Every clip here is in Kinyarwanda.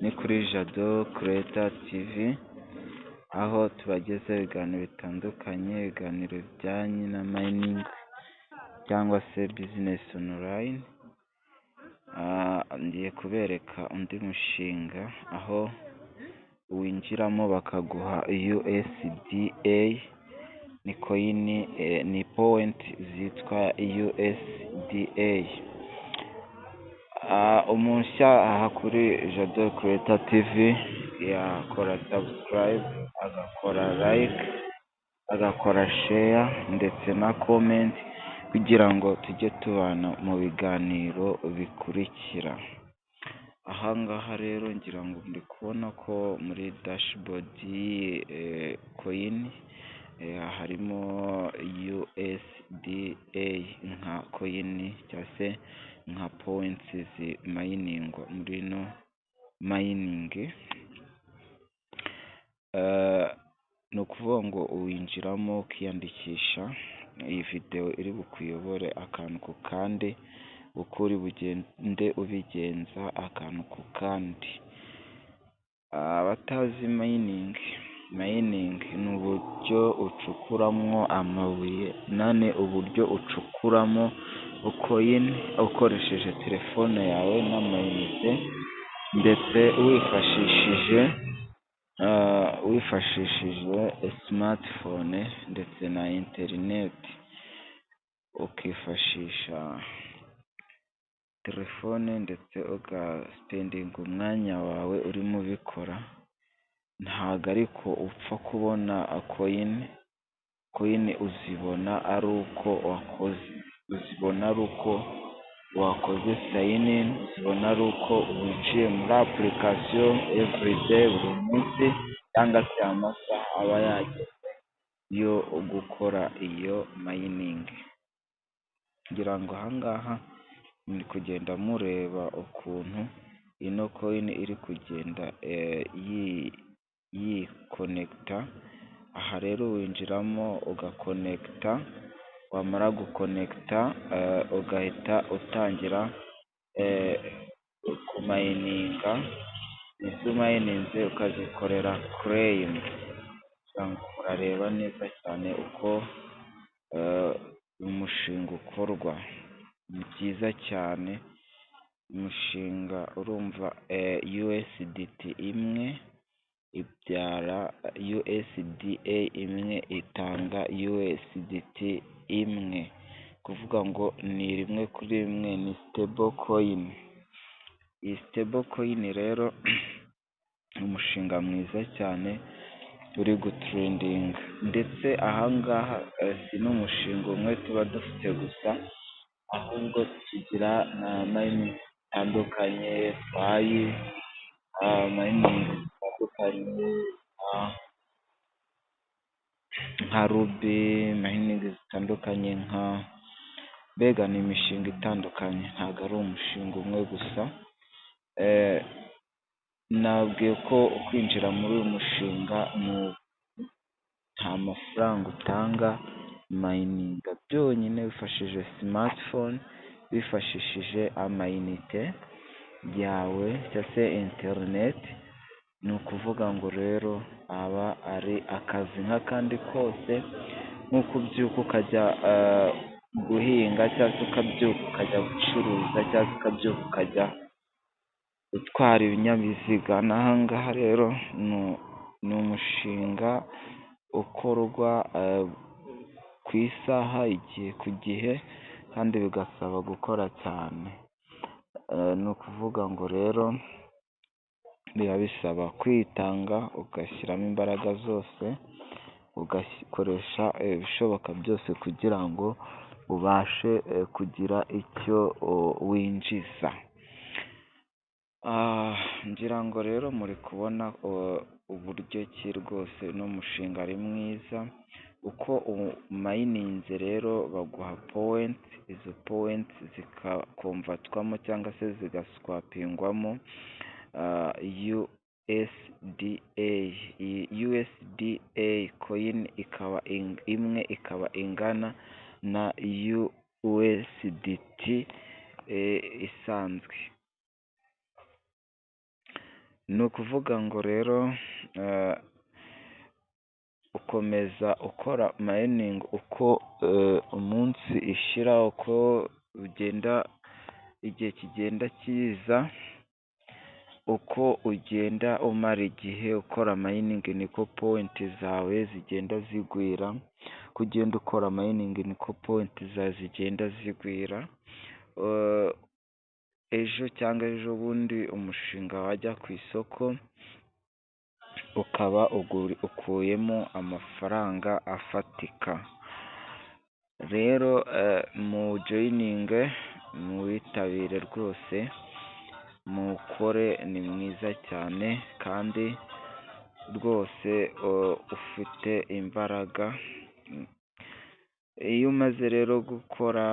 Ni kuri Jado Creator TV, aho tubagezaho ibiganiro bitandukanye, ibiganiro bijyanye na mining cyangwa se business online. Ngiye kubereka undi mushinga aho winjiramo bakaguha USDA, ni coin, ni point zitwa USDA. Umushya aha kuri Jado Creator TV yakora subscribe, agakora like, agakora share ndetse na comment kugira ngo tujye tubana mu biganiro bikurikira. Aha ngaha rero ngira ngo muri kubona ko muri dashboard y'iyi coin harimo USDA nka coin cyangwa se nka points zimayiningwa muri ino mining. Ni ukuvuga ngo uwinjiramo ukiyandikisha, iyi videwo iri bukuyobore akantu ku kandi, uko uri bugende ubigenza akantu ku kandi. Abatazi mining, mining ni uburyo ucukuramo amabuye, nane uburyo ucukuramo coin ukoresheje telefone yawe n'amayinite, ndetse wifashishije smartphone ndetse na interineti, ukifashisha telefone ndetse ugasipendinga umwanya wawe urimo ubikora, ntabwo ariko upfa kubona coin, coin uzibona ari uko wakoze, uzibona ari uko wakoze sign in, uzibona ari uko winjiye muri application everyday, buri munsi cyangwa se amasaha aba yageze yo gukora iyo mining. Ngira ngo aha ngaha muri kugenda mureba ukuntu ino coin iri kugenda yikonekita, aha rero winjiramo ugakonekita, wamara gukonekita ugahita utangira kumayininga, izo umayininze ukazikorera claim. Ngira ngo murareba neza cyane uko umushinga ukorwa, ni byiza cyane, umushinga urumva USDT imwe ibyara USDA imwe itanga USDT imwe, kuvuga ngo ni rimwe kuri rimwe, ni stable coin. Iyi stable coin rero ni umushinga mwiza cyane uri gutrendinga, ndetse aha ngaha si n'umushinga umwe tuba dufite gusa, ahubwo tugira na mining zitandukanye, Pi, mining zitandukanye nka Ruby, mining zitandukanye nka, mbega ni imishinga itandukanye, ntabwo ari umushinga umwe gusa. Nababwiye ko kwinjira muri uyu mushinga nta mafaranga utanga, umayininga byonyine wifashishije smartphone, wifashishije amayinite yawe cyangwa se interineti, ni ukuvuga ngo rero aba ari akazi nk'akandi kose, nk'uko ubyuka ukajya guhinga cyangwa se ukabyuka ukajya gucuruza cyangwa se ukabyuka ukajya gutwara ibinyabiziga, n'aha ngaha rero ni umushinga ukorwa ku isaha, igihe ku gihe kandi bigasaba gukora cyane. Ni ukuvuga ngo rero biba bisaba kwitanga ugashyiramo imbaraga zose, ugakoresha ibishoboka byose kugira ngo ubashe kugira icyo winjiza. Ngira ngo rero muri kubona uburyo ki rwose uno mushinga ari mwiza, uko umayininze rero baguha point, izo point zikakonvatwamo cyangwa se zigaswapingwamo USDA, iyi USDA coin ikaba imwe ikaba ingana na USDT isanzwe. Ni ukuvuga ngo rero ukomeza ukora mining uko umunsi ishira, uko ugenda igihe kigenda kiza, uko ugenda umara igihe ukora mining niko point zawe zigenda zigwira, uko ugenda ukora mining niko point zawe zigenda zigwira. Ejo cyangwa ejobundi umushinga wajya ku isoko, ukaba ukuyemo amafaranga afatika. Rero mujoininge, muwitabire rwose, muwukore, ni mwiza cyane kandi rwose ufite imbaraga. Iyo umaze rero gukora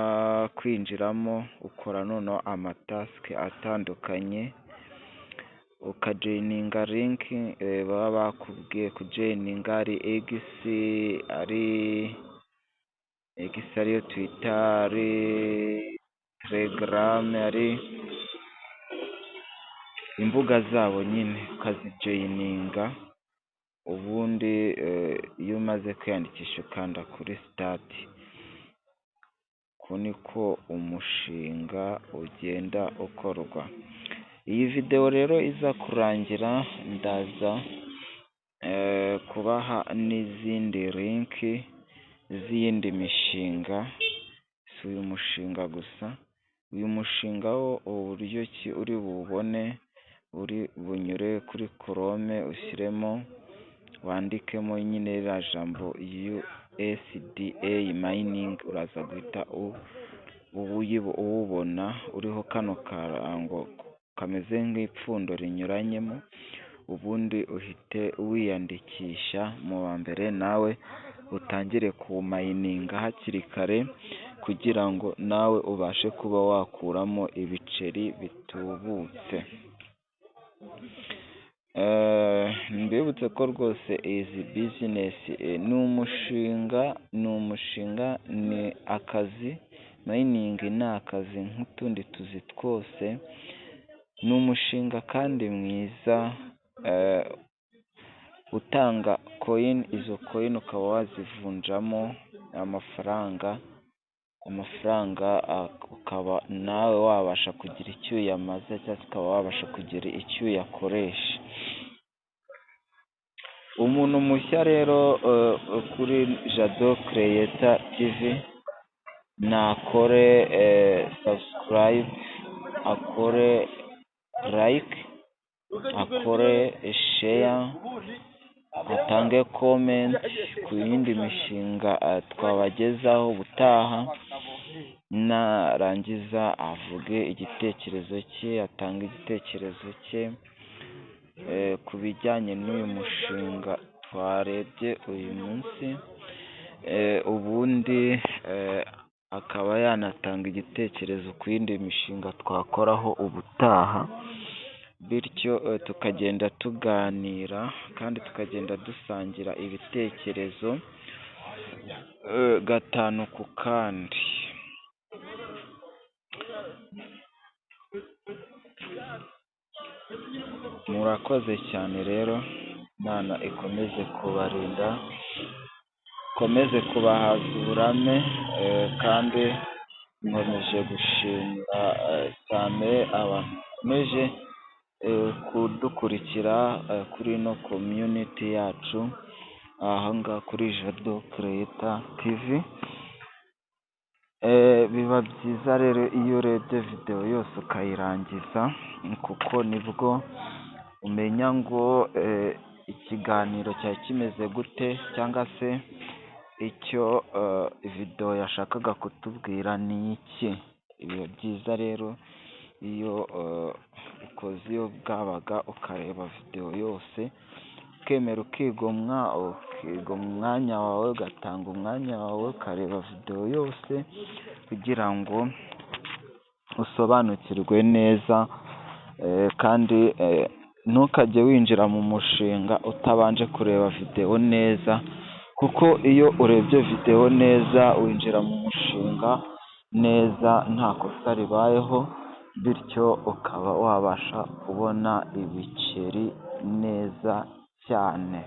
kwinjiramo, ukora noneho amatask atandukanye, ukajoininga link baba bakubwiye kujoininga, ari X, ari X ariyo Twitter, ari Telegram, ari imbuga zabo nyine ukazijoininga, ubundi iyo umaze kwiyandikisha ukanda kuri start. Uku niko umushinga ugenda ukorwa. Iyi videwo rero iza kurangira, ndaza kubaha n'izindi link z'iyindi mishinga, si uyu mushinga gusa. Uyu mushinga wo uburyo ki uri buwubone, uri bunyure kuri Chrome, ushyiremo, wandikemo nyine ririya jambo USDA mining, uraza guhita uwubona uriho kano karango kameze nk'ipfundo rinyuranyemo, ubundi uhite wiyandikisha mu wa mbere, nawe utangire kuwumininga hakiri kare kugira ngo nawe ubashe kuba wakuramo ibiceri bitubutse. Mbibutse ko rwose izi business ni umushinga, ni umushinga, ni akazi, mining ni akazi nk'utundi tuzi twose, ni umushinga kandi mwiza utanga coin, izo coin ukaba wazivunjamo amafaranga, amafaranga ukaba nawe wabasha kugira icyo uyamaza cyangwa se ukaba wabasha kugira icyo uyakoresha. Umuntu mushya rero kuri Jado Creator TV nakore subscribe, akore like, akore share, atange comment ku yindi mishinga twabagezaho ubutaha, narangiza avuge igitekerezo cye, atange igitekerezo cye ku bijyanye n'uyu mushinga twarebye uyu munsi, ubundi akaba yanatanga igitekerezo ku yindi mishinga twakoraho ubutaha, bityo tukagenda tuganira kandi tukagenda dusangira ibitekerezo gatanu ku kandi. Murakoze cyane rero, Imana ikomeze kubarinda, ikomeze kubahaza uburame, kandi nkomeje gushimira cyane abantu bakomeje kudukurikira kuri ino community yacu, aha ngaha kuri Jado Creator TV. Biba byiza rero iyo urebye videwo yose ukayirangiza, kuko nibwo umenya ngo ikiganiro cyari kimeze gute, cyangwa se icyo videwo yashakaga kutubwira ni iki. Biba byiza rero iyo ukoze iyo bwabaga ukareba videwo yose, ukemera ukigomwa, ukigomwa umwanya wawe, ugatanga umwanya wawe ukareba videwo yose kugira ngo usobanukirwe neza, kandi ntukajye winjira mu mushinga utabanje kureba videwo neza, kuko iyo urebye videwo neza winjira mu mushinga neza nta kosa ribayeho. Bityo ukaba wabasha kubona ibiceri neza cyane.